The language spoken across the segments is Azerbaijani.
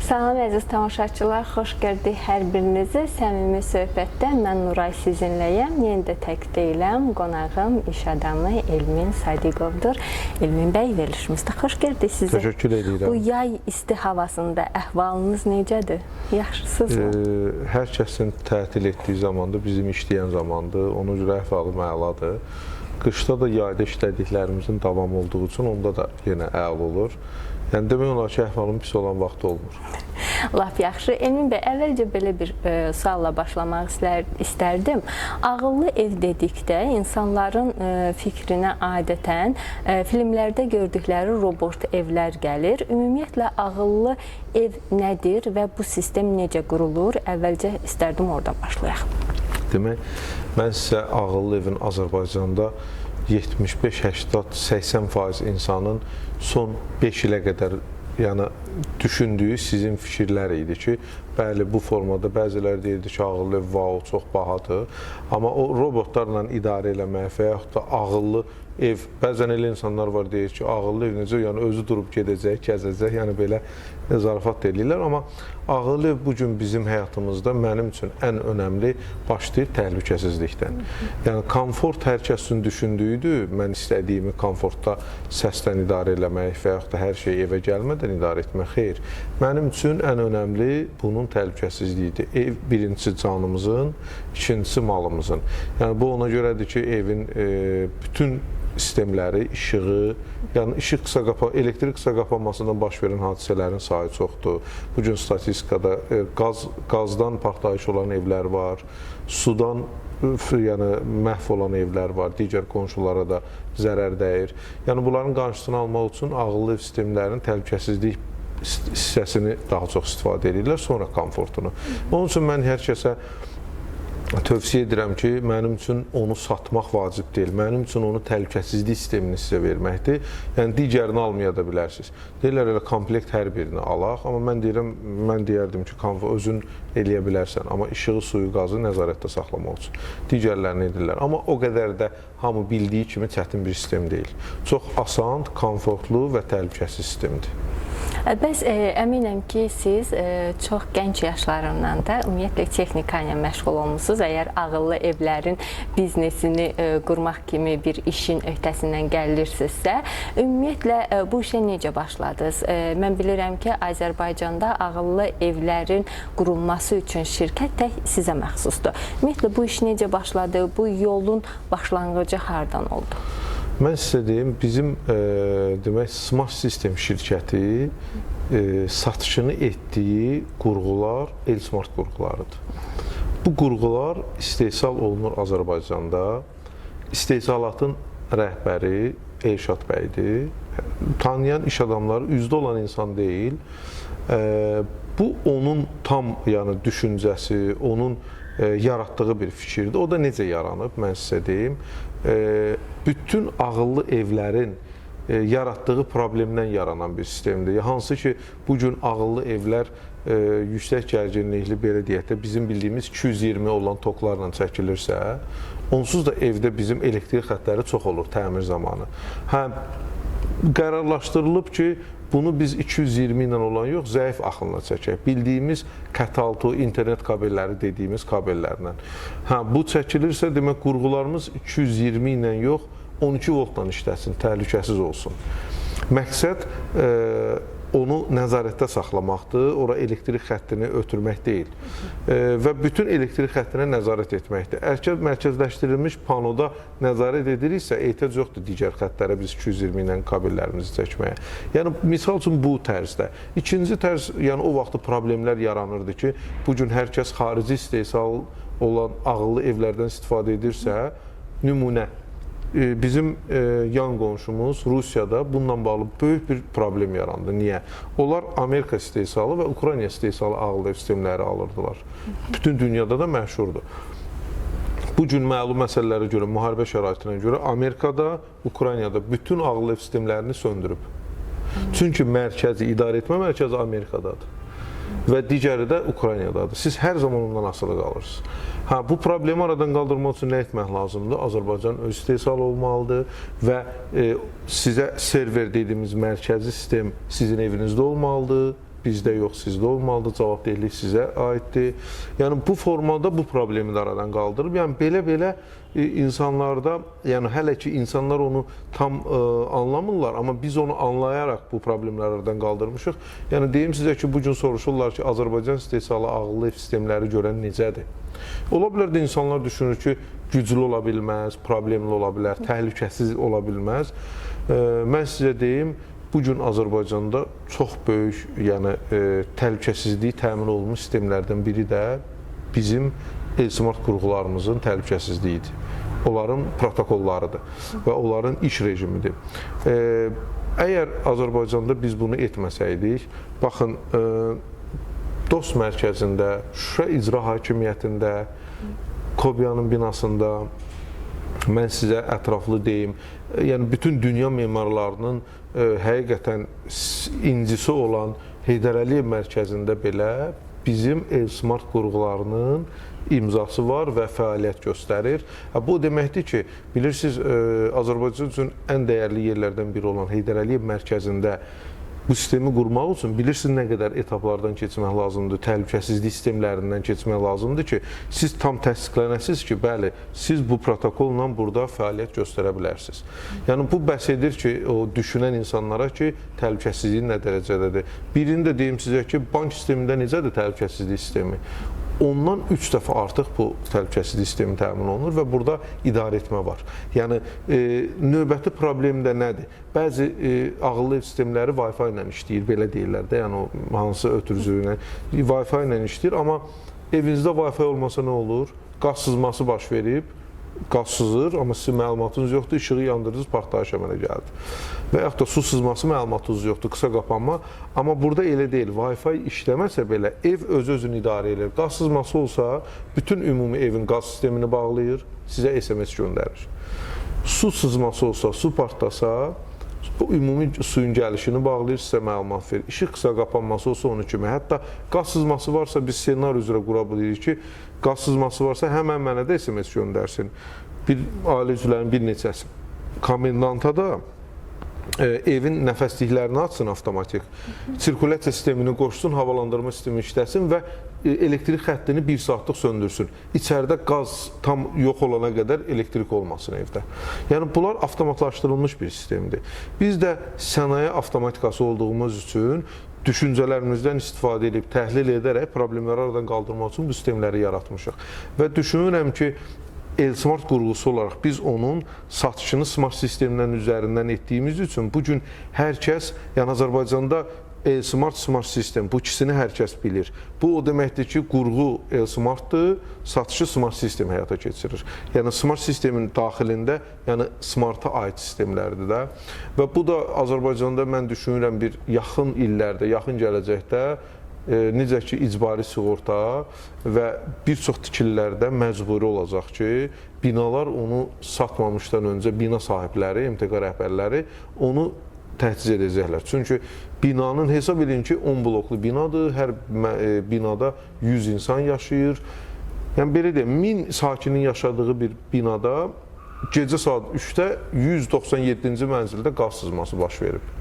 Salam əziz tamaşaçılar, xoş gördük hər birinizi. Səmimi söhbətdə mən Nuray sizinləyəm. Yenə də tək deyiləm. Qonağım iş adamı Elmin Sadiqovdur. Elmin bəy, verilişimizdə xoş gördük sizi. Təşəkkür edirəm. Bu yay isti havasında əhvalınız necədir? Yaxşısınızmı? Hər kəsin tətil etdiyi zamanda bizim işləyən zamandır. Ona görə əhvalım əladır. Qışda da yayda işlədiklərimizin davamı olduğu üçün onda da yenə əla olur. Yəni demək olar ki, əhvalım pis olan vaxt olmur. Lap yaxşı. Elmin bəy, əvvəlcə belə bir sualla başlamaq istərdim. Ağıllı ev dedikdə insanların fikrinə adətən filmlərdə gördükləri robot evlər gəlir. Ümumiyyətlə ağıllı ev nədir və bu sistem necə qurulur? Əvvəlcə istərdim oradan başlayaq. Demək, mən sizə ağıllı evin Azərbaycanda 75, 80, 80% insanın son 5 ilə qədər yəni düşündüyü sizin fikirlər idi ki, bəli bu formada bəziləri deyirdi ki, ağıllı ev vau, çox bahadır. Amma o robotlarla idarə eləmək və yaxud da ağıllı ev, bəzən elə insanlar var deyir ki, ağıllı ev necə, yəni özü durub gedəcək, gəzəcək, yəni belə zarafat da eləyirlər. Amma ağıllı ev bu gün bizim həyatımızda mənim üçün ən önəmli başlayır təhlükəsizlikdən. Yəni komfort hər kəsin düşündüyüdür. Mən istədiyimi komfortda səslə idarə eləmək və yaxud da hər şeyi evə gəlmədən idarə etmək, xeyr. Mənim üçün ən önəmli bunun təhlükəsizliyidir. Ev birincisi canımızın, ikincisi malımızın. Yəni bu ona görədir ki, evin bütün sistemləri, işığı, yəni işıq qısa qapa, elektrik qısa qapanmasından baş verən hadisələrin sayı çoxdur. Bu gün statistikada qazdan partlayış olan evlər var, sudan yəni məhv olan evlər var, digər qonşulara da zərər dəyir. Yəni bunların qarşısını almaq üçün ağıllı ev sistemlərinin təhlükəsizlik hissəsini daha çox istifadə edirlər, sonra komfortunu. Onun üçün mən hər kəsə tövsiyə edirəm ki, mənim üçün onu satmaq vacib deyil. Mənim üçün onu təhlükəsizlik sistemini sizə verməkdir. Yəni digərini almaya da bilərsiniz. Deyirlər elə komplekt hər birini alaq, amma mən deyirəm, mən deyərdim ki, özün eləyə bilərsən, amma işığı, suyu, qazı nəzarətdə saxlamaq üçün digərlərini edirlər. Amma o qədər də hamı bildiyi kimi çətin bir sistem deyil. Çox asan, komfortlu və təhlükəsiz sistemdir. Bəs əminəm ki, siz çox gənc yaşlarından da ümumiyyətlə texnika ilə məşğul olmusunuz. Əgər ağıllı evlərin biznesini qurmaq kimi bir işin öhdəsindən gəlirsinizsə, ümumiyyətlə bu işə necə başladınız? Mən bilirəm ki, Azərbaycanda ağıllı evlərin qurulması üçün şirkət tək sizə məxsusdur. Ümumiyyətlə bu iş necə başladı? Bu yolun başlanğıcı hardan oldu? Mən sizə deyim, bizim demək Smart System şirkəti satışını etdiyi qurğular Elsmart qurğularıdır. Bu qurğular istehsal olunur Azərbaycanda. İstehsalatın rəhbəri Elşad bəydir. Tanıyan iş adamları üzdə olan insan deyil. Bu onun tam yəni düşüncəsi, onun yaratdığı bir fikirdir. O da necə yaranıb, mən sizə deyim. Bütün ağıllı evlərin yaratdığı problemdən yaranan bir sistemdir. Hansı ki, bu gün ağıllı evlər yüksək gərginlikli, belə deyək də, bizim bildiyimiz 220 olan toklarla çəkilirsə, onsuz da evdə bizim elektrik xəttləri çox olur təmir zamanı. Hə, qərarlaşdırılıb ki, bunu biz 220 ilə olan yox, zəif axınla çəkək. Bildiyimiz Cat6 internet kabelləri dediyimiz kabellərlə. Hə, bu çəkilirsə, demək qurğularımız 220 ilə yox, 12 voltla işləsin, təhlükəsiz olsun. Məqsəd onu nəzarətdə saxlamaqdır, ora elektrik xəttini ötürmək deyil. Və bütün elektrik xəttinə nəzarət etməkdir. Əgər mərkəzləşdirilmiş panoda nəzarət ediriksə, ehtiyac yoxdur digər xəttlərə biz 220 ilə kabellərimizi çəkməyə. Yəni, misal üçün bu tərzdə. İkinci tərz, yəni o vaxtı problemlər yaranırdı ki, bu gün hər kəs xarici istehsal olan ağıllı evlərdən istifadə edirsə, nümunə, bizim yan qonşumuz Rusiyada bununla bağlı böyük bir problem yarandı. Niyə? Onlar Amerika istehsalı və Ukrayna istehsalı ağıllı ev sistemləri alırdılar. Bütün dünyada da məşhurdur. Bu gün məlum məsələlərə görə, müharibə şəraitinə görə Amerikada, Ukraynada bütün ağıllı ev sistemlərini söndürüb. Çünki mərkəzi, idarə etmə mərkəzi Amerikadadır və digəri də Ukraynadadır. Siz hər zaman ondan asılı qalırsınız. Hə, bu problemi aradan qaldırmaq üçün nə etmək lazımdır? Azərbaycan öz istehsalı olmalıdır və sizə server dediyimiz mərkəzi sistem sizin evinizdə olmalıdır. Bizdə yox, sizdə olmalıdır, cavabdehlik sizə aiddir. Yəni bu formada bu problemi də aradan qaldırıb. Yəni belə-belə insanlarda, yəni hələ ki insanlar onu tam anlamırlar, amma biz onu anlayaraq bu problemləri aradan qaldırmışıq. Yəni deyim sizə ki, bu gün soruşurlar ki, Azərbaycan istehsalı ağıllı ev sistemləri görən necədir? Ola bilər də insanlar düşünür ki, güclü ola bilməz, problemli ola bilər, təhlükəsiz ola bilməz. Mən sizə deyim, bu gün Azərbaycanda çox böyük, yəni təhlükəsizliyi təmin olunmuş sistemlərdən biri də bizim Elsmart qurğularımızın təhlükəsizliyidir. Onların protokollarıdır və onların iş rejimidir. Əgər Azərbaycanda biz bunu etməsəydik, baxın, DOST mərkəzində, Şuşa İcra Hakimiyyətində, Kobyanın binasında, mən sizə ətraflı deyim, yəni bütün dünya memarlarının həqiqətən incisi olan Heydər Əliyev mərkəzində belə bizim Elsmart qurğularının imzası var və fəaliyyət göstərir. Bu deməkdir ki, bilirsiniz, Azərbaycan üçün ən dəyərli yerlərdən biri olan Heydər Əliyev mərkəzində bu sistemi qurmaq üçün bilirsiniz nə qədər etaplardan keçmək lazımdır, təhlükəsizlik sistemlərindən keçmək lazımdır ki, siz tam təsdiqlənəsiniz ki, bəli, siz bu protokolla burada fəaliyyət göstərə bilərsiniz. Yəni bu bəs edir ki, o düşünən insanlara ki, təhlükəsizlik nə dərəcədədir. Birini də deyim sizə ki, bank sistemində necədir təhlükəsizlik sistemi? Ondan 3 dəfə artıq bu təhlükəsizlik sistemi təmin olunur və burada idarə etmə var. Yəni növbəti problem də nədir? Bəzi ağıllı ev sistemləri Wi-Fi ilə işləyir, belə deyirlər də, yəni o hansı ötürücü ilə Wi-Fi ilə işləyir, amma evinizdə Wi-Fi olmasa nə olur? Qaz sızması baş verib, qaz sızır, amma sizin məlumatınız yoxdur, işığı yandırdınız, partlayış əmələ gəldi. Və yaxud da su sızması məlumatınız yoxdur, qısa qapanma. Amma burada elə deyil, Wi-Fi işləməsə belə ev öz-özünü idarə edir. Qaz sızması olsa, bütün ümumi evin qaz sistemini bağlayır, sizə SMS göndərir. Su sızması olsa, su partlasa, bu ümumi suyun gəlişini bağlayır, sizə məlumat verir. İşıq qısa qapanması olsa onun kimi. Hətta qaz sızması varsa biz ssenari üzrə qura bilirik ki, qaz sızması varsa həmən mənə də SMS göndərsin. Bir ailə üzvlərinin bir neçəsi. Komendanta da evin nəfəsliklərini açsın avtomatik. Sirkulyasiya sistemini qoşsun, havalandırma sistemi işləsin və elektrik xəttini 1 saatlıq söndürsün. İçəridə qaz tam yox olana qədər elektrik olmasın evdə. Yəni bunlar avtomatlaşdırılmış bir sistemdir. Biz də sənaye avtomatikası olduğumuz üçün düşüncələrimizdən istifadə edib, təhlil edərək problemləri aradan qaldırmaq üçün bu sistemləri yaratmışıq. Və düşünürəm ki, Elsmart qurğusu olaraq biz onun satışını smart sistemdən üzərindən etdiyimiz üçün bu gün hər kəs, yəni Azərbaycanda Elsmart, smart sistem, bu ikisini hər kəs bilir. Bu o deməkdir ki, qurğu Elsmartdır, satışı smart sistem həyata keçirir. Yəni smart sistemin daxilində, yəni smarta aid sistemlərdir də. Və bu da Azərbaycanda mən düşünürəm bir yaxın illərdə, yaxın gələcəkdə necə ki icbari sığorta və bir çox tikililərdə məcburi olacaq ki, binalar onu satmamışdan öncə bina sahibləri, MTQ rəhbərləri onu təchiz edəcəklər. Çünki binanın, hesab edin ki, 10 bloklu binadır, hər binada 100 insan yaşayır. Yəni belə deyim, 1000 sakinin yaşadığı bir binada gecə saat 3-də 197-ci mənzildə qaz sızması baş verib.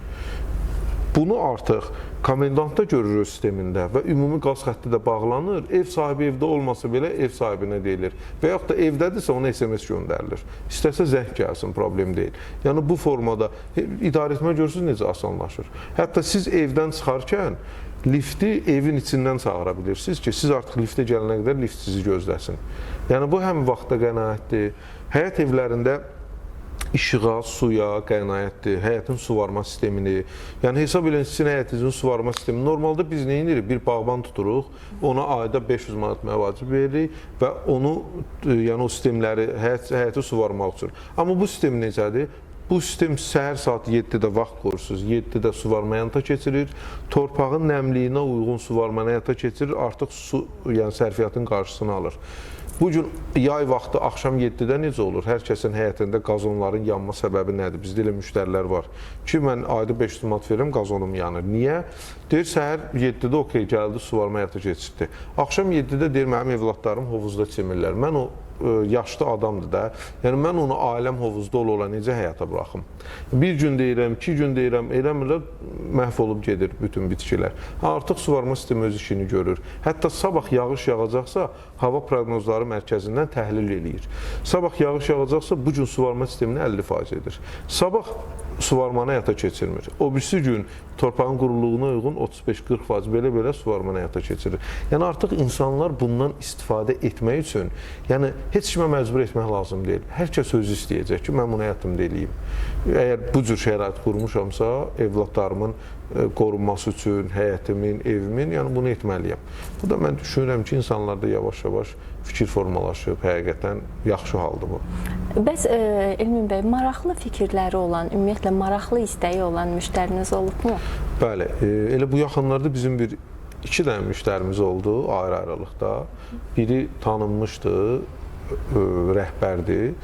Bunu artıq komendantda görür öz sistemində və ümumi qaz xətti də bağlanır. Ev sahibi evdə olmasa belə ev sahibinə deyilir. Və yaxud da evdədirsə ona SMS göndərilir. İstəsə zəng gəlsin, problem deyil. Yəni bu formada idarə etmə görürsünüz necə asanlaşır. Hətta siz evdən çıxarkən lifti evin içindən çağıra bilirsiniz ki, siz artıq liftə gələnə qədər lift sizi gözləsin. Yəni bu həm vaxta qənaətdir. Həyət evlərində işığa, suya qənaətdir, həyətin suvarma sistemini. Yəni hesab edin sizin həyətinizin suvarma sistemi. Normalda biz nə edirik? Bir bağban tuturuq, ona ayda 500 manat məvacib veririk və onu, yəni o sistemləri həyəti suvarmaq üçün. Amma bu sistem necədir? Bu sistem səhər saat 7-də vaxt qoyursunuz, 7-də suvarma həyata keçirir. Torpağın nəmliyinə uyğun suvarmanı həyata keçirir, artıq su, yəni sərfiyyatın qarşısını alır. Bu gün yay vaxtı axşam 7-də necə olur? Hər kəsin həyətində qazonların yanma səbəbi nədir? Bizdə elə müştərilər var ki, mən ayda 500 manat verirəm, qazonum yanır. Niyə? Deyir, səhər 7-də okey gəldi, suvarma həyata keçirdi. Axşam 7-də deyir, mənim evladlarım hovuzda çimirlər. Mən o yaşlı adamdır da. Yəni mən onu ailəm hovuzda ola-ola necə həyata buraxım? Bir gün deyirəm, 2 gün deyirəm, eləmirlər, məhv olub gedir bütün bitkilər. Artıq suvarma sistemi öz işini görür. Hətta sabah yağış yağacaqsa, hava proqnozları mərkəzindən təhlil eləyir. Sabah yağış yağacaqsa, bu gün suvarma sistemini 50% edir. Sabah suvarmanı həyata keçirmir. O birisi gün torpağın quruluğuna uyğun 35-40% belə-belə suvarmanı həyata keçirir. Yəni artıq insanlar bundan istifadə etmək üçün, yəni heç kimə məcbur etmək lazım deyil. Hər kəs özü istəyəcək ki, mən bunu həyatımda eləyim. Əgər bu cür şərait qurmuşamsa, evladlarımın qorunması üçün, həyətimin, evimin, yəni bunu etməliyəm. Bu da mən düşünürəm ki, insanlarda yavaş-yavaş fikir formalaşıb, həqiqətən yaxşı haldır bu. Bəs Elmin bəy, maraqlı fikirləri olan, ümumiyyətlə maraqlı istəyi olan müştəriniz olubmu? Bəli, elə bu yaxınlarda bizim 2 dənə müştərimiz oldu ayrı-ayrılıqda. Biri tanınmışdı, rəhbərdir.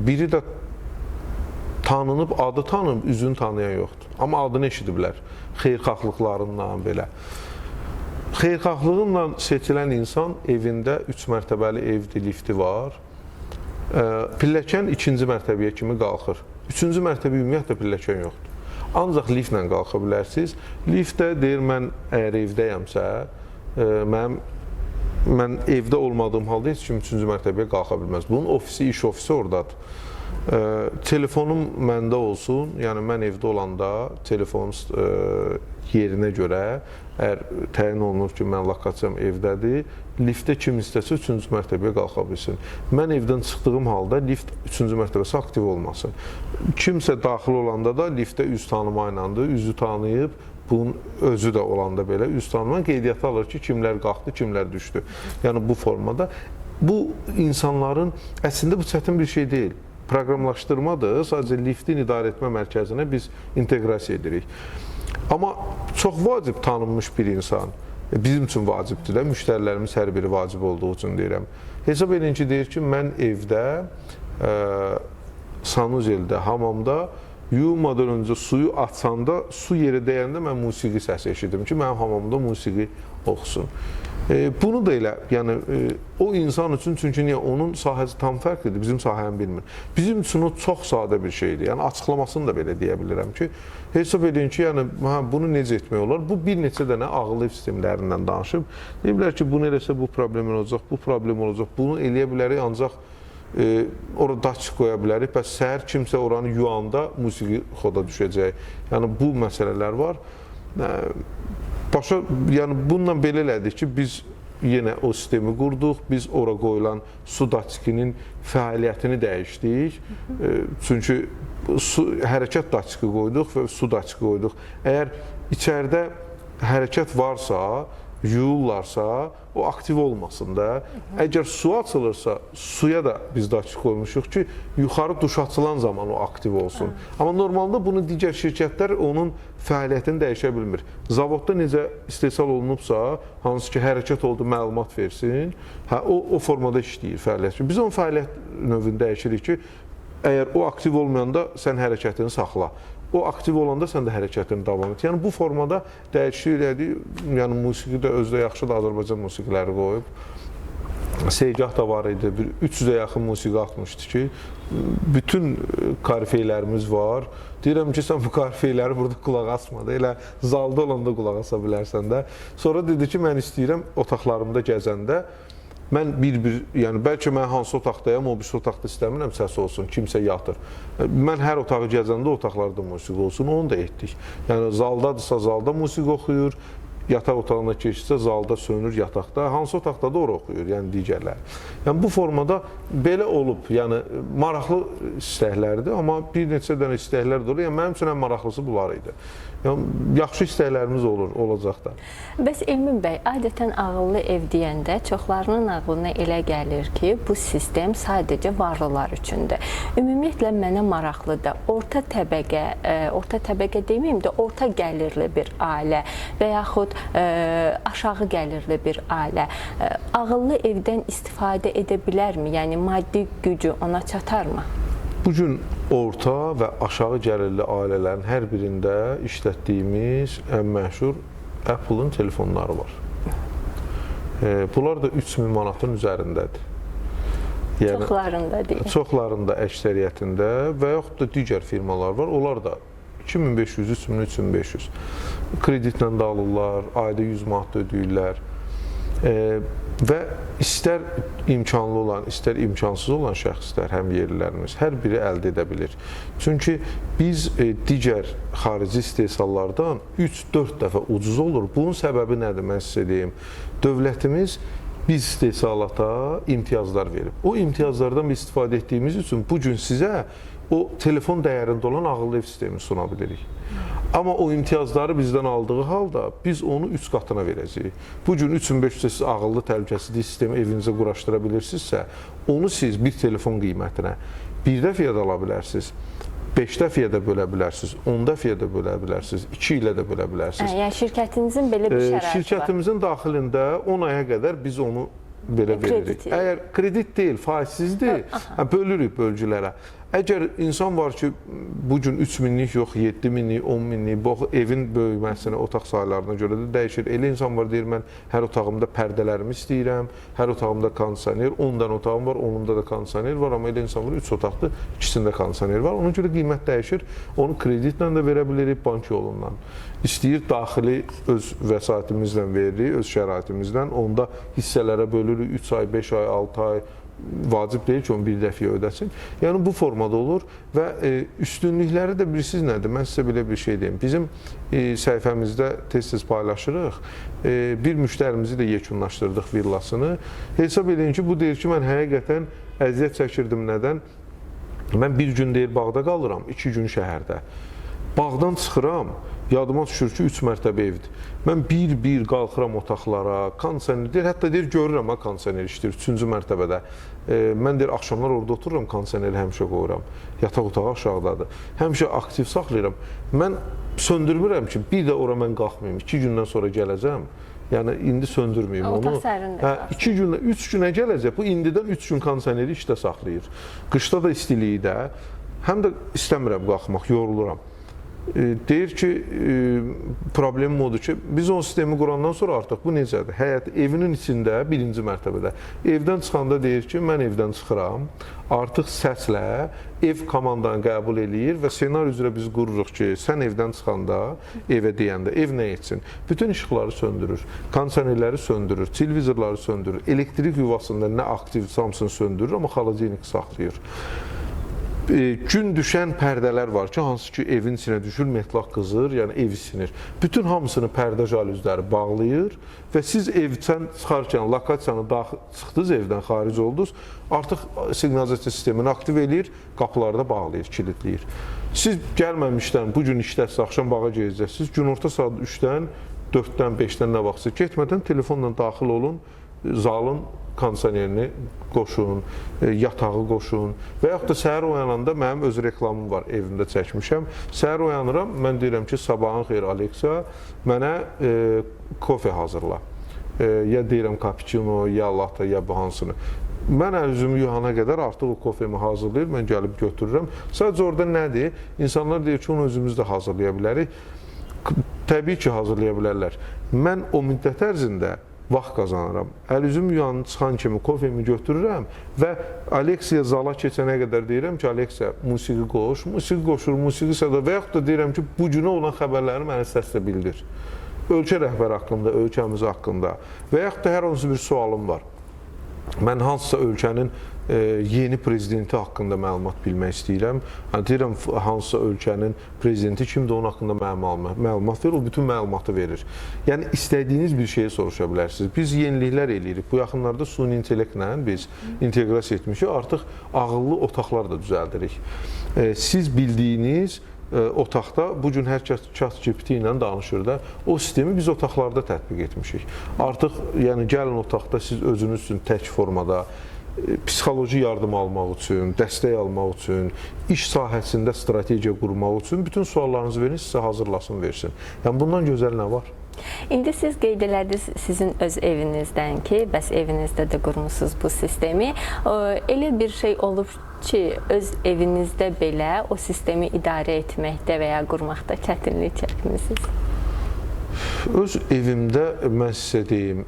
Biri də tanınıb, adı tanınıb, üzünü tanıyan yoxdur. Amma adını eşidiblər, xeyirxahlıqlarından belə. Xeyirxahlığınla seçilən insan evində 3 mərtəbəli evdir, lifti var. Pilləkən 2-ci mərtəbəyə kimi qalxır. 3-cü mərtəbə ümumiyyətlə pilləkən yoxdur. Ancaq liftlə qalxa bilərsiniz. Liftdə deyir, mən əgər evdəyəmsə, mən evdə olmadığım halda heç kim 3-cü mərtəbəyə qalxa bilməz. Bunun ofisi, iş ofisi oradadır. Telefonum məndə olsun, yəni mən evdə olanda telefonum yerinə görə, əgər təyin olunur ki, mən lokasiyam evdədir, liftdə kim istəsə 3-cü mərtəbəyə qalxa bilsin. Mən evdən çıxdığım halda lift 3-cü mərtəbəsi aktiv olmasın. Kimsə daxil olanda da liftdə üz tanıma ilandır, üzü tanıyıb, bunun özü də olanda belə üz tanıma qeydiyyatı alır ki, kimlər qalxdı, kimlər düşdü. Yəni bu formada. Bu insanların, əslində bu çətin bir şey deyil. Proqramlaşdırmadır, sadəcə liftin idarə etmə mərkəzinə biz inteqrasiya edirik. Amma çox vacib tanınmış bir insan, bizim üçün vacibdir də, müştərilərimiz hər biri vacib olduğu üçün deyirəm. Hesab edin ki, deyir ki, mən evdə, sanuzeldə, hamamda yuyunmadan öncə suyu açanda, su yerə dəyəndə mən musiqi səsi eşidim ki, mənim hamamda musiqi oxusun. Bunu da elə, yəni o insan üçün, çünki niyə onun sahəsi tam fərqlidir, bizim sahəni bilmir. Bizim üçün o çox sadə bir şeydir. Yəni açıqlamasını da belə deyə bilirəm ki, hesab edin ki, yəni bunu necə etmək olar? Bu bir neçə dənə ağıllı ev sistemlərindən danışıb. Deyiblər ki, bunu eləsə bu problem olacaq, bu problem olacaq. Bunu eləyə bilərik ancaq ora datçik qoya bilərik. Bəs səhər kimsə oranı yuanda musiqi xoda düşəcək. Yəni bu məsələlər var. Başa, yəni bununla belə elədik ki, biz yenə o sistemi qurduq, biz ora qoyulan su datçikinin fəaliyyətini dəyişdik. Çünki su, hərəkət datçiki qoyduq və su datçiki qoyduq. Əgər içəridə hərəkət varsa, yuyurlarsa, o aktiv olmasın da. Əgər su açılırsa, suya da biz datçik qoymuşuq ki, yuxarı duş açılan zaman o aktiv olsun. Amma normalda bunu digər şirkətlər onun fəaliyyətini dəyişə bilmir. Zavodda necə istehsal olunubsa, hansı ki hərəkət oldu, məlumat versin, hə, o formada işləyir fəaliyyət. Biz onun fəaliyyət növünü dəyişirik ki, əgər o aktiv olmayanda sən hərəkətini saxla. O aktiv olanda sən də hərəkətini davam et. Yəni bu formada dəyişiklik elədik. Yəni musiqi də özü də yaxşıdır, Azərbaycan musiqiləri qoyub. Segah da var idi. Bir 300-ə yaxın musiqi atmışdı ki, bütün korifeylərimiz var. Deyirəm ki, sən bu korifeyləri burada qulaq asma da, elə zalda olanda qulaq asa bilərsən də. Sonra dedi ki, mən istəyirəm otaqlarımda gəzəndə mən bir-bir, yəni bəlkə mən hansı otaqdayam, o birisi otaqda istəmirəm səs olsun, kimsə yatır. Mən hər otağı gəzəndə otaqlarda musiqi olsun, onu da etdik. Yəni zaldadırsa zalda musiqi oxuyur, yataq otağına keçsə zalda sönür yataqda, hansı otaqda da ora oxuyur, yəni digərləri. Yəni bu formada belə olub, yəni maraqlı istəklərdir, amma bir neçə dənə istəklər də olur. Yəni mənim üçün ən maraqlısı bunlar idi. Yəni yaxşı istəklərimiz olur, olacaq da. Bəs Elmin bəy, adətən ağıllı ev deyəndə çoxlarının ağlına elə gəlir ki, bu sistem sadəcə varlılar üçündür. Ümumiyyətlə mənə maraqlıdır. Orta təbəqə, orta təbəqə deməyim də, orta gəlirli bir ailə və yaxud aşağı gəlirli bir ailə ağıllı evdən istifadə edə bilərmi? Yəni maddi gücü ona çatarmı? Bu gün orta və aşağı gəlirli ailələrin hər birində işlətdiyimiz ən məşhur Apple-ın telefonları var. Bunlar da 3000 manatın üzərindədir. Yəni çoxlarında deyil. Çoxlarında, əksəriyyətində və yaxud da digər firmalar var. Onlar da 2500, 3000, 3500 kreditlə də alırlar, ayda 100 manat ödəyirlər. Və istər imkanlı olan, istər imkansız olan şəxslər, həm yerlilərimiz, hər biri əldə edə bilir. Çünki biz digər xarici istehsallardan 3-4 dəfə ucuz olur. Bunun səbəbi nədir, mən sizə deyim. Dövlətimiz biz istehsalata imtiyazlar verib. O imtiyazlardan biz istifadə etdiyimiz üçün bu gün sizə o telefon dəyərində olan ağıllı ev sistemi suna bilirik. Amma o imtiyazları bizdən aldığı halda biz onu 3 qatına verəcəyik. Bu gün 3500-ə siz ağıllı təhlükəsizlik sistemi evinizə quraşdıra bilirsinizsə, onu siz bir telefon qiymətinə bir dəfəyə də ala bilərsiniz, 5 dəfəyə də bölə bilərsiniz, 10 dəfəyə də bölə bilərsiniz, 2 ilə də bölə bilərsiniz. Yəni şirkətinizin belə bir şəraiti var. Şirkətimizin daxilində 10 aya qədər biz onu belə veririk. Əgər kredit deyil, faizsizdir, bölürük bölgülərə. Əgər insan var ki, bu gün 3 minlik yox, 7 minlik, 10 minlik, bu evin böyüməsinə, otaq saylarına görə də dəyişir. Elə insan var, deyir, mən hər otağımda pərdələrimi istəyirəm, hər otağımda kondisioner, 10 dənə otağım var, 10-unda da kondisioner var, amma elə insan var, 3 otaqdır, ikisində kondisioner var. Ona görə qiymət dəyişir. Onu kreditlə də verə bilirik, bank yolundan. İstəyir daxili öz vəsaitimizlə veririk, öz şəraitimizlə. Onda hissələrə bölürük, 3 ay, 5 ay, 6 ay, vacib deyil ki, onu bir dəfəyə ödəsin. Yəni bu formada olur və üstünlükləri də bilirsiniz nədir? Mən sizə belə bir şey deyim. Bizim səhifəmizdə tez-tez paylaşırıq. Bir müştərimizi də yekunlaşdırdıq villasını. Hesab edin ki, bu deyir ki, mən həqiqətən əziyyət çəkirdim. Nədən? Mən bir gün deyir bağda qalıram, 2 gün şəhərdə. Bağdan çıxıram, yadıma düşür ki, 3 mərtəbə evdir. Mən bir-bir qalxıram otaqlara, kondisioner deyir, hətta deyir, görürəm ha, kondisioner işləyir 3-cü mərtəbədə. Mən deyir, axşamlar orada otururam, kondisioneri həmişə qoyuram. Yataq otağı aşağıdadır. Həmişə aktiv saxlayıram. Mən söndürmürəm ki, bir də ora mən qalxmayım, 2 gündən sonra gələcəm. Yəni, indi söndürməyim onu. Otaq sərində. 2 günə, 3 günə gələcək. Bu, indidən 3 gün kondisioneri işdə saxlayır. Qışda da istiliyi də, həm də istəmirəm qalxmaq, yoruluram. Deyir ki, problemim odur ki, biz o sistemi qurandan sonra artıq bu necədir? Həyət evinin içində, birinci mərtəbədə. Evdən çıxanda deyir ki, mən evdən çıxıram, artıq səslə ev komandanı qəbul eləyir və ssenari üzrə biz qururuq ki, sən evdən çıxanda, evə deyəndə, ev nə etsin? Bütün işıqları söndürür, kondisionerləri söndürür, televizorları söndürür, elektrik yuvasında nə aktiv hamısını söndürür, amma xaladenik saxlayır. Gün düşən pərdələr var ki, hansı ki evin içinə düşür, metlaq qızır, yəni ev isinir. Bütün hamısını pərdə jalüzləri bağlayır və siz evdən çıxarkən lokasiyanı çıxdınız evdən, xaric oldunuz, artıq siqnalizasiya sistemini aktiv eləyir, qapıları da bağlayır, kilidləyir. Siz gəlməmişdən, bu gün işdəsiniz, axşam bağa gedəcəksiniz, günorta saat 3-dən, 4-dən, 5-dən nə vaxtsa getmədən telefonla daxil olun, zalın kondisionerini qoşun, yatağı qoşun və yaxud da səhər oyananda mənim öz reklamım var, evimdə çəkmişəm. Səhər oyanıram, mən deyirəm ki, sabahın xeyir Alexa, mənə kofe hazırla. Ya deyirəm cappuccino, ya latte, ya bu hansını. Mən əl üzümü yuyana qədər artıq o kofemi hazırlayır, mən gəlib götürürəm. Sadəcə orada nədir? İnsanlar deyir ki, onu özümüz də hazırlaya bilərik. Təbii ki, hazırlaya bilərlər. Mən o müddət ərzində vaxt qazanıram. Əl üzüm yuyanı çıxan kimi kofemi götürürəm və Alexiya zala keçənə qədər deyirəm ki, Alexa, musiqi qoş, musiqi qoşur, musiqi səda və yaxud da deyirəm ki, bu günə olan xəbərləri mənə səslə bildir. Ölkə rəhbəri haqqında, ölkəmiz haqqında və yaxud da hər hansı bir sualım var. Mən hansısa ölkənin yeni prezidenti haqqında məlumat bilmək istəyirəm. Yəni, deyirəm, hansısa ölkənin prezidenti kimdir, onun haqqında məlumat verir, o bütün məlumatı verir. Yəni, istədiyiniz bir şeyi soruşa bilərsiniz. Biz yeniliklər eləyirik. Bu yaxınlarda süni intellektlə biz inteqrasiya etmişik. Artıq ağıllı otaqlar da düzəldirik. Siz bildiyiniz otaqda bu gün hər kəs ChatGPT ilə danışır da, o sistemi biz otaqlarda tətbiq etmişik. Artıq, yəni gəlin otaqda siz özünüz üçün tək formada psixoloji yardım almaq üçün, dəstək almaq üçün, iş sahəsində strategiya qurmaq üçün bütün suallarınızı verin, sizə hazırlasın, versin. Yəni bundan gözəl nə var? İndi siz qeyd elədiniz sizin öz evinizdən ki, bəs evinizdə də qurmusunuz bu sistemi. Elə bir şey olub ki, öz evinizdə belə o sistemi idarə etməkdə və ya qurmaqda çətinlik çəkmisiniz? Öz evimdə mən sizə deyim,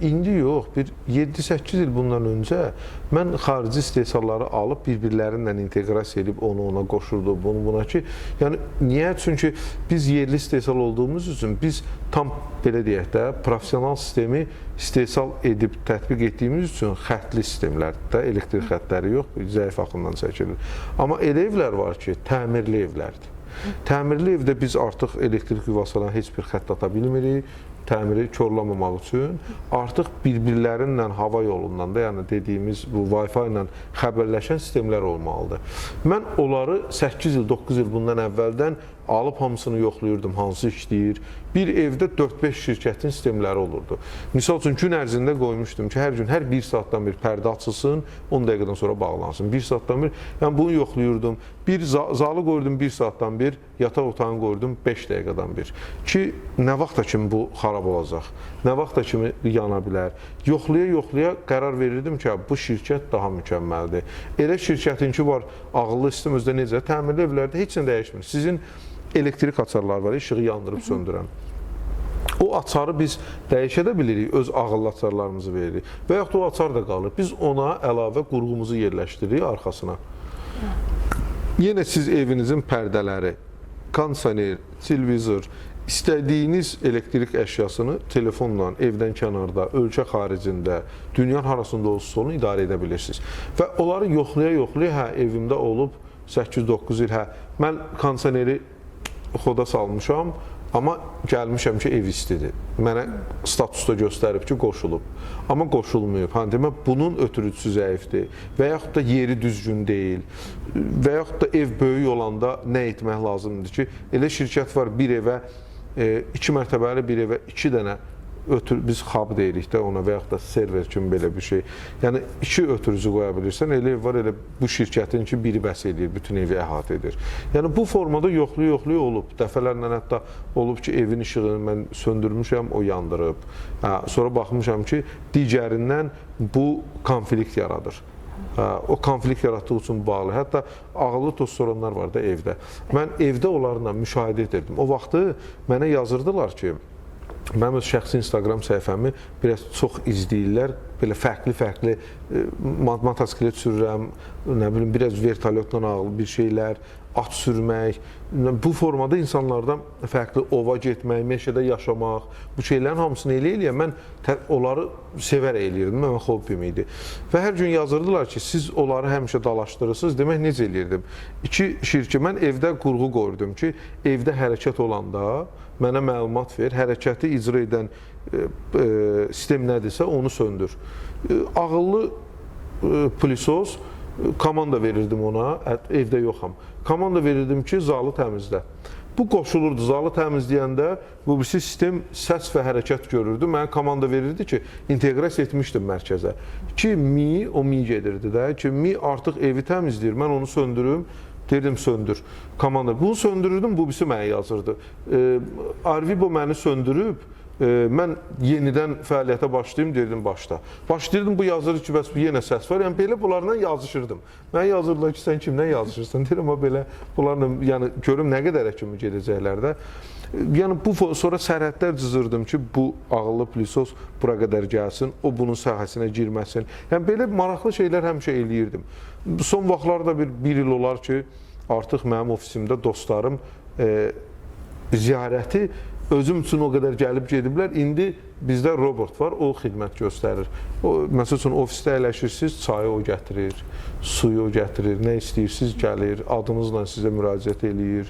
indi yox, bir 7-8 il bundan öncə mən xarici istehsalları alıb bir-birləri ilə inteqrasiya edib onu ona qoşurdu, bunu buna ki, yəni niyə? Çünki biz yerli istehsal olduğumuz üçün biz tam belə deyək də professional sistemi istehsal edib tətbiq etdiyimiz üçün xəttli sistemlərdir də, elektrik xəttləri yox, zəif axından çəkilir. Amma elə evlər var ki, təmirli evlərdir. Təmirli evdə biz artıq elektrik yuvasına heç bir xətt ata bilmirik, təmiri korlamamaq üçün. Artıq bir-birlərinlə hava yolundan da, yəni dediyimiz bu Wi-Fi ilə xəbərləşən sistemlər olmalıdır. Mən onları 8 il, 9 il bundan əvvəldən alıb hamısını yoxlayırdım, hansı işləyir. Bir evdə 4-5 şirkətin sistemləri olurdu. Misal üçün, gün ərzində qoymuşdum ki, hər gün, hər bir saatdan bir pərdə açılsın, 10 dəqiqədən sonra bağlansın. Bir saatdan bir, yəni bunu yoxlayırdım. Bir zalı qoydum bir saatdan bir, yataq otağını qoydum 5 dəqiqədən bir. Ki, nə vaxta kimi bu xarab olacaq, nə vaxta kimi yana bilər. Yoxlaya-yoxlaya qərar verirdim ki, bu şirkət daha mükəmməldir. Elə şirkətin ki var, ağıllı sistem özdə necə? Təmirli evlərdə heç nə dəyişmir. Sizin elektrik açarları var, işığı yandırıb söndürən. O açarı biz dəyişə də bilirik, öz ağıllı açarlarımızı veririk. Və yaxud da o açar da qalır. Biz ona əlavə qurğumuzu yerləşdiririk arxasına. Yenə siz evinizin pərdələri, kondisioner, televizor, istədiyiniz elektrik əşyasını telefonla, evdən kənarda, ölkə xaricində, dünyanın harasında olursa olun idarə edə bilirsiniz. Və onları yoxlaya-yoxlaya, hə, evimdə olub 8-9 il, hə, mən kondisioneri xoda salmışam, amma gəlmişəm ki, ev istidir. Mənə statusda göstərib ki, qoşulub. Amma qoşulmayıb. Hani demək, bunun ötürücüsü zəifdir və yaxud da yeri düzgün deyil və yaxud da ev böyük olanda nə etmək lazımdır ki, elə şirkət var bir evə, 2 mərtəbəli bir evə 2 dənə biz hub deyirik də ona və yaxud da server kimi belə bir şey. Yəni 2 ötürücü qoya bilirsən, elə ev var, elə bu şirkətin ki, biri bəs eləyir, bütün evi əhatə edir. Yəni bu formada yoxlaya-yoxlaya olub. Dəfələrlə hətta olub ki, evin işığını mən söndürmüşəm, o yandırıb. Hə, sonra baxmışam ki, digərindən bu konflikt yaradır. Hə, o konflikt yaratdığı üçün bağlı. Hətta ağıllı toz soranlar var da evdə. Mən evdə onlarla müşahidə edirdim. O vaxtı mənə yazırdılar ki, mənim öz şəxsi Instagram səhifəmi biraz çox izləyirlər. Belə fərqli-fərqli motosiklet sürürəm, nə bilim biraz vertolyotla ağlı bir şeylər, at sürmək, bu formada insanlardan fərqli ova getmək, meşədə yaşamaq, bu şeylərin hamısını eləyə-eləyə mən onları sevərək eləyirdim, mənim hobbim idi. Və hər gün yazırdılar ki, siz onları həmişə dalaşdırırsınız. Demək, necə eləyirdim? İki şirkət, mən evdə qurğu qoydum ki, evdə hərəkət olanda mənə məlumat ver, hərəkəti icra edən sistem nədirsə onu söndür. Ağıllı pülisos, komanda verirdim ona, evdə yoxam. Komanda verirdim ki, zalı təmizlə. Bu qoşulurdu, zalı təmizləyəndə bu birisi sistem səs və hərəkət görürdü. Mənə komanda verirdi ki, inteqrasiya etmişdim mərkəzə. Ki, Mi, o Mi gedirdi də, ki, Mi artıq evi təmizləyir, mən onu söndürüm. Deyirdim, söndür. Komanda. Bunu söndürürdüm, bu birisi mənə yazırdı. Arvibo məni söndürüb, mən yenidən fəaliyyətə başlayım, deyirdim, başla. Başlayırdım, bu yazırdı ki, bəs bu yenə səs var. Yəni, belə bunlarla yazışırdım. Mənə yazırdılar ki, sən kimdən yazışırsan? Deyirəm, amma belə bunlarla, yəni, görüm nə qədərə kimi gedəcəklər də. Yəni, bu sonra sərhədlər cızırdım ki, bu ağıllı pülisos bura qədər gəlsin, o bunun sahəsinə girməsin. Yəni, belə maraqlı şeylər həmişə eləyirdim. Son vaxtlarda bir il olar ki, artıq mənim ofisimdə dostlarım ziyarəti özüm üçün o qədər gəlib gediblər. İndi bizdə robot var, o xidmət göstərir. O, məsəl üçün, ofisdə əyləşirsiniz, çayı o gətirir, suyu o gətirir, nə istəyirsiniz gəlir, adınızla sizə müraciət eləyir.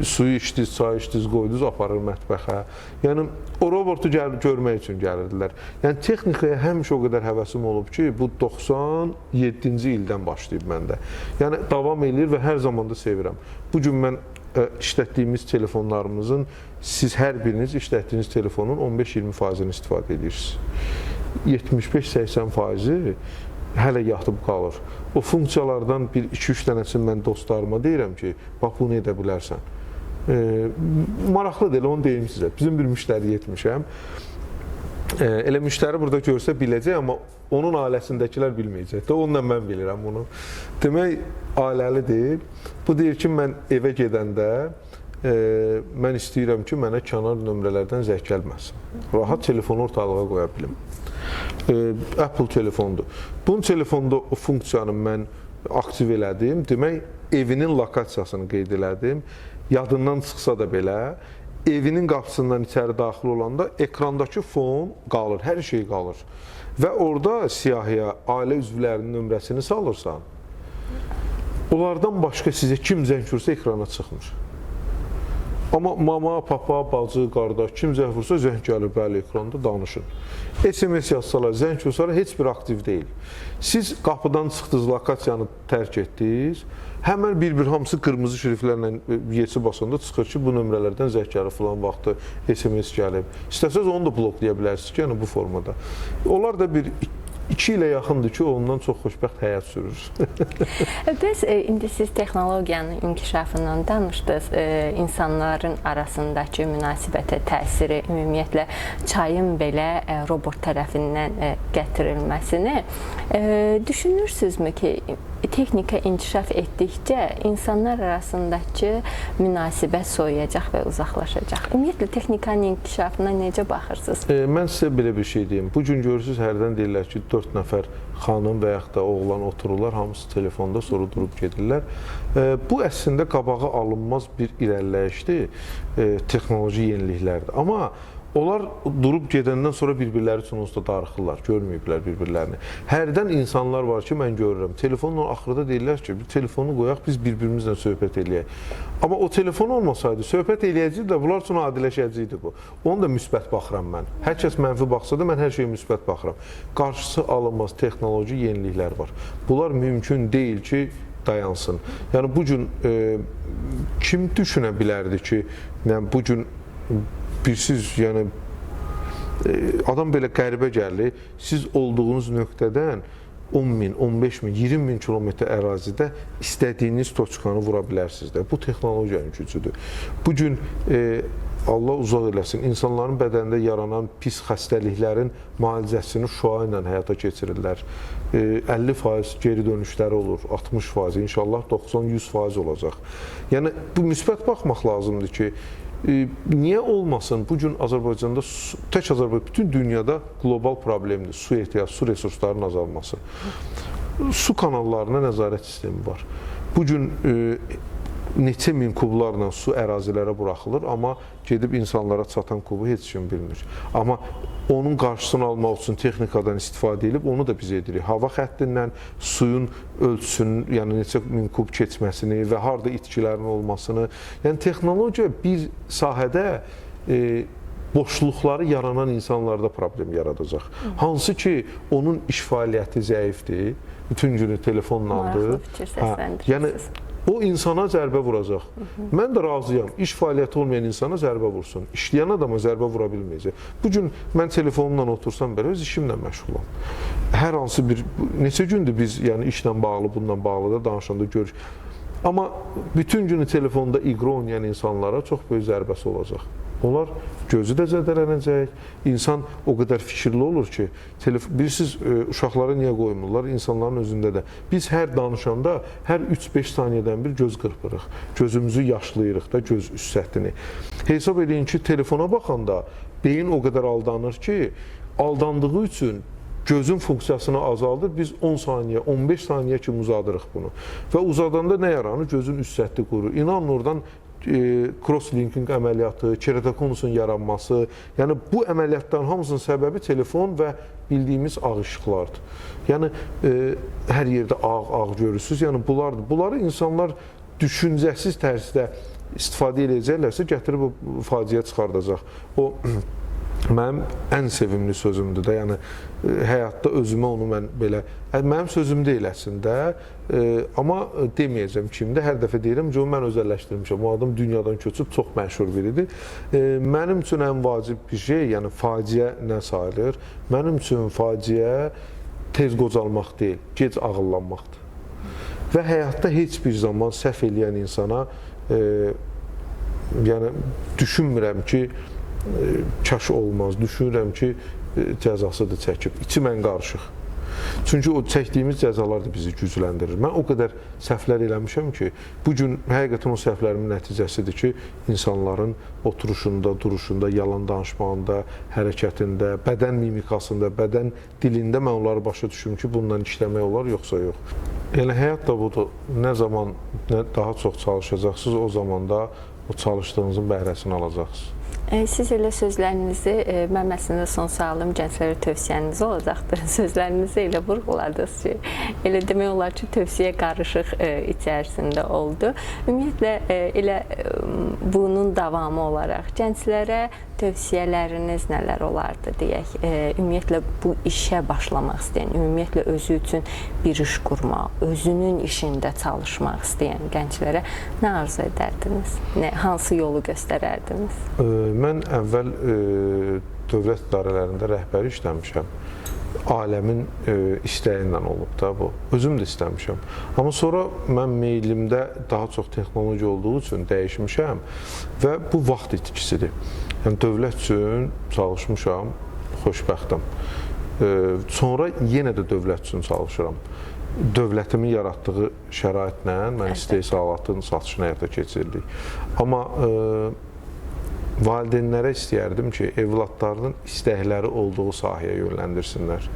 Suyu içdiniz, çayı içdiniz, qoydunuz, aparır mətbəxə. Yəni, o robotu görmək üçün gəlirdilər. Yəni, texnikaya həmişə o qədər həvəsim olub ki, bu 97-ci ildən başlayıb məndə. Yəni, davam eləyir və hər zaman da sevirəm. Bu gün mən işlətdiyimiz telefonlarımızın, siz hər biriniz işlətdiyiniz telefonun 15-20%-ni istifadə edirsiniz. 75-80%-i hələ yatıb qalır. O funksiyalardan bir 2-3 dənəsini mən dostlarıma deyirəm ki, bax bunu edə bilərsən. Maraqlıdır, elə onu deyim sizə. Bizim bir müştəri yetmişəm. Elə müştəri burada görsə biləcək, amma onun ailəsindəkilər bilməyəcək. də. Onunla mən bilirəm bunu. Demək, ailəlidir. Bu deyir ki, mən evə gedəndə Mən istəyirəm ki, mənə kənar nömrələrdən zəng gəlməsin. Rahat telefonu ortalığa qoya bilim. Apple telefondur. Bunun telefonda o funksiyanı mən aktiv elədim. Demək, evinin lokasiyasını qeyd elədim. Yadından çıxsa da belə, evinin qapısından içəri daxil olanda ekrandakı fon qalır, hər şey qalır. Və orada siyahıya ailə üzvlərinin nömrəsini salırsan. Onlardan başqa sizə kim zəng vursa ekrana çıxmır. Amma mama, papa, bacı, qardaş kim zəng vursa zəng gəlir, bəli, ekranda danışın. SMS yazsalar, zəng vursalar heç bir aktiv deyil. Siz qapıdan çıxdınız, lokasiyanı tərk etdiniz. Həmən bir-bir hamısı qırmızı şriftlərlə yesi basanda çıxır ki, bu nömrələrdən zəng gəlir filan vaxtı, SMS gəlib. İstəsəz onu da bloklaya bilərsiniz ki, yəni bu formada. Onlar da bir 2 ilə yaxındır ki, ondan çox xoşbəxt həyat sürür. Bəs indi siz texnologiyanın inkişafından danışdınız, insanların arasındakı münasibətə təsiri, ümumiyyətlə çayın belə robot tərəfindən gətirilməsini düşünürsünüzmü ki, texnika inkişaf etdikcə insanlar arasındakı münasibət soyuyacaq və uzaqlaşacaq? Ümumiyyətlə texnikanın inkişafına necə baxırsınız? Mən sizə belə bir şey deyim. Bu gün görürsünüz, hərdən deyirlər ki, 4 nəfər xanım və yaxud da oğlan otururlar, hamısı telefonda, sonra durub gedirlər. Bu əslində qabağa alınmaz bir irəliləyişdir, texnoloji yeniliklərdir. Amma onlar durub gedəndən sonra bir-birləri üçün onsuz da darıxırlar, görməyiblər bir-birlərini. Hərdən insanlar var ki, mən görürəm, telefonla axırda deyirlər ki, bir telefonu qoyaq, biz bir-birimizlə söhbət eləyək. Amma o telefon olmasaydı, söhbət eləyəcəkdi də, bunlar üçün adiləşəcəkdi bu. Onu da müsbət baxıram mən. Hər kəs mənfi baxsa da, mən hər şeyə müsbət baxıram. Qarşısı alınmaz texnoloji yeniliklər var. Bunlar mümkün deyil ki, dayansın. Yəni, bu gün kim düşünə bilərdi ki, bu gün bilirsiniz, yəni adam belə qəribə gəlir, siz olduğunuz nöqtədən 10 min, 15 min, 20 min kilometr ərazidə istədiyiniz toçkanı vura bilərsiniz də. Bu texnologiyanın gücüdür. Bu gün Allah uzaq eləsin, insanların bədənində yaranan pis xəstəliklərin müalicəsini şüa ilə həyata keçirirlər. 50% geri dönüşləri olur, 60%, inşallah 90-100% olacaq. Yəni, bu müsbət baxmaq lazımdır ki, niyə olmasın? Bu gün Azərbaycanda, tək Azərbaycan, bütün dünyada qlobal problemdir. Su ehtiyacı, su resurslarının azalması. Su kanallarına nəzarət sistemi var. Bu gün neçə min kublarla su ərazilərə buraxılır, amma gedib insanlara çatan kubu heç kim bilmir. Amma onun qarşısını almaq üçün texnikadan istifadə edilib, onu da biz edirik. Hava xəttindən suyun ölçüsünün, yəni neçə min kub keçməsini və harda itkilərin olmasını. Yəni texnologiya bir sahədə boşluqları yaranan insanlarda problem yaradacaq. Hansı ki, onun iş fəaliyyəti zəifdir, bütün günü telefonlandır. Maraqlı fikir səsləndirirsiniz. Yəni, o insana zərbə vuracaq. Mən də razıyam. İş fəaliyyəti olmayan insana zərbə vursun. İşləyən adama zərbə vura bilməyəcək. Bu gün mən telefonumla otursam belə öz işimlə məşğulam. Hər hansı bir neçə gündür biz yəni işlə bağlı, bununla bağlı da danışanda görüş. Amma bütün günü telefonda iqra oynayan insanlara çox böyük zərbəsi olacaq. Onlar gözü də zədələnəcək. İnsan o qədər fikirli olur ki, bilirsiniz, uşaqlara niyə qoymurlar? İnsanların özündə də. Biz hər danışanda hər 3-5 saniyədən bir göz qırpırıq. Gözümüzü yaşlayırıq da, göz üst səthini. Hesab edin ki, telefona baxanda beyin o qədər aldanır ki, aldandığı üçün gözün funksiyasını azaldır. Biz 10 saniyə, 15 saniyə kimi uzadırıq bunu. Və uzadanda nə yaranır? Gözün üst səthi qurur. İnanın oradan cross-linking əməliyyatı, keratokonusun yaranması, yəni bu əməliyyatların hamısının səbəbi telefon və bildiyimiz ağ işıqlardır. Yəni hər yerdə ağ görürsünüz. Yəni bunlardır. Bunları insanlar düşüncəsiz tərzdə istifadə edəcəklərsə, gətirib o faciə çıxardacaq. O mənim ən sevimli sözümdür də. Yəni həyatda özümə onu mən belə, mənim sözüm deyil əslində, amma deməyəcəm kimdir. Hər dəfə deyirəm ki, onu mən özəlləşdirmişəm. O adam dünyadan köçüb çox məşhur biridir. Mənim üçün ən vacib bir şey, yəni faciə nə sayılır? Mənim üçün faciə tez qocalmaq deyil, gec ağıllanmaqdır. Və həyatda heç bir zaman səhv eləyən insana yəni düşünmürəm ki, kaş olmaz, düşünürəm ki, cəzası da çəkib. İçi mən qarışıq. Çünki o çəkdiyimiz cəzalar da bizi gücləndirir. Mən o qədər səhvlər eləmişəm ki, bu gün həqiqətən o səhvlərimin nəticəsidir ki, insanların oturuşunda, duruşunda, yalan danışmağında, hərəkətində, bədən mimikasında, bədən dilində mən onları başa düşüm ki, bununla işləmək olar, yoxsa yox. Elə həyat da budur. Nə zaman nə daha çox çalışacaqsınız, o zaman da o çalışdığınızın bəhrəsini alacaqsınız. Siz elə sözlərinizi, mənim əslində son sualım gənclərə tövsiyəniz olacaqdır. Sözlərinizi elə vurğuladınız ki, elə demək olar ki, tövsiyə qarışıq içərisində oldu. Ümumiyyətlə, elə bunun davamı olaraq gənclərə tövsiyələriniz nələr olardı deyək? Ümumiyyətlə, bu işə başlamaq istəyən, ümumiyyətlə, özü üçün bir iş qurmaq, özünün işində çalışmaq istəyən gənclərə nə arzu edərdiniz? Hansı yolu göstərərdiniz? Mən əvvəl dövlət idarələrində rəhbəri işləmişəm. Ailəmin istəyi ilə olub da bu. Özüm də istəmişəm. Amma sonra mən meylimdə daha çox texnologiya olduğu üçün dəyişmişəm və bu vaxt itkisidir. Yəni dövlət üçün çalışmışam, xoşbəxtəm. Sonra yenə də dövlət üçün çalışıram. Dövlətimin yaratdığı şəraitlə mən istehsalatın satışını həyata keçirdik. Amma valideynlərə istəyərdim ki, evladlarının istəkləri olduğu sahəyə yönləndirsinlər.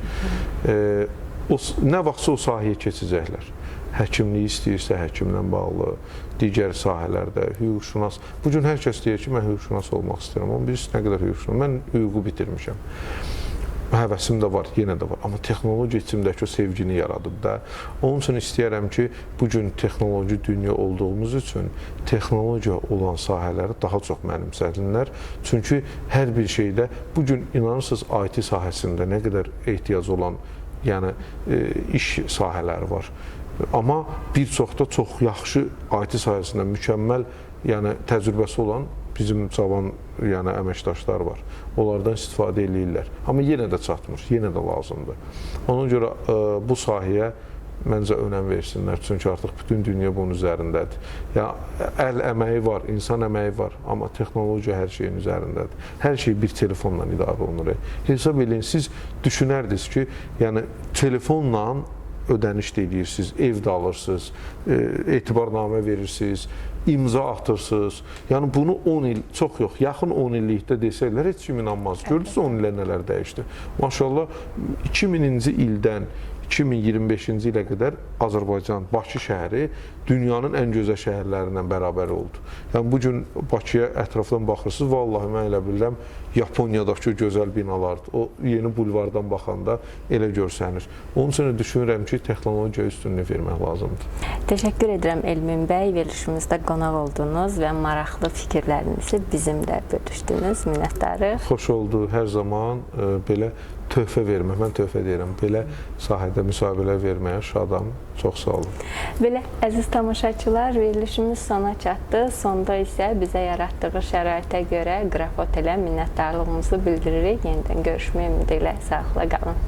Nə vaxtsa o sahəyə keçəcəklər. Həkimliyi istəyirsə həkimlə bağlı, digər sahələrdə, hüquqşünas. Bu gün hər kəs deyir ki, mən hüquqşünas olmaq istəyirəm. Amma bilirsiniz, nə qədər hüquqşünas? Mən hüququ bitirmişəm. Həvəsim də var, yenə də var. Amma texnologiya içimdəki o sevgini yaradıb da. Onun üçün istəyərəm ki, bu gün texnoloji dünya olduğumuz üçün texnologiya olan sahələri daha çox mənimsədinlər. Çünki hər bir şeydə bu gün inanırsınız IT sahəsində nə qədər ehtiyac olan, yəni iş sahələri var. Amma bir çox da çox yaxşı IT sahəsində mükəmməl, yəni təcrübəsi olan bizim cavan, yəni əməkdaşlar var. Onlardan istifadə eləyirlər. Amma yenə də çatmır, yenə də lazımdır. Ona görə bu sahəyə məncə önəm versinlər. Çünki artıq bütün dünya bunun üzərindədir. Yəni əl əməyi var, insan əməyi var, amma texnologiya hər şeyin üzərindədir. Hər şey bir telefonla idarə olunur. Hesab eləyin, siz düşünərdiniz ki, yəni telefonla ödəniş də edirsiniz, ev də alırsınız, etibarnamə verirsiniz, imza atırsınız. Yəni bunu 10 il, çox yox, yaxın 10 illikdə desəklər heç kim inanmaz. Gördünüz 10 ilə nələr dəyişdi. Maşallah 2000-ci ildən 2025-ci ilə qədər Azərbaycan, Bakı şəhəri dünyanın ən gözəl şəhərlərindən bərabər oldu. Yəni bu gün Bakıya ətrafdan baxırsınız, vallahi mən elə bilirəm Yaponiyadakı gözəl binalardır. O yeni bulvardan baxanda elə görsənir. Onun üçün də düşünürəm ki, texnologiya üstünlük vermək lazımdır. Təşəkkür edirəm Elmin bəy, verilişimizdə qonaq oldunuz və maraqlı fikirlərinizi bizimlə bölüşdünüz. Minnətdarıq. Xoş oldu. Hər zaman belə töhfə vermək, mən töhfə deyirəm, belə sahədə müsahibələr verməyə şadam. Çox sağ olun. Belə, əziz tamaşaçılar, verilişimiz sona çatdı. Sonda isə bizə yaratdığı şəraitə görə Qraf Otelə minnətdarlığımızı bildiririk. Yenidən görüşmək ümidi ilə sağlıqla qalın.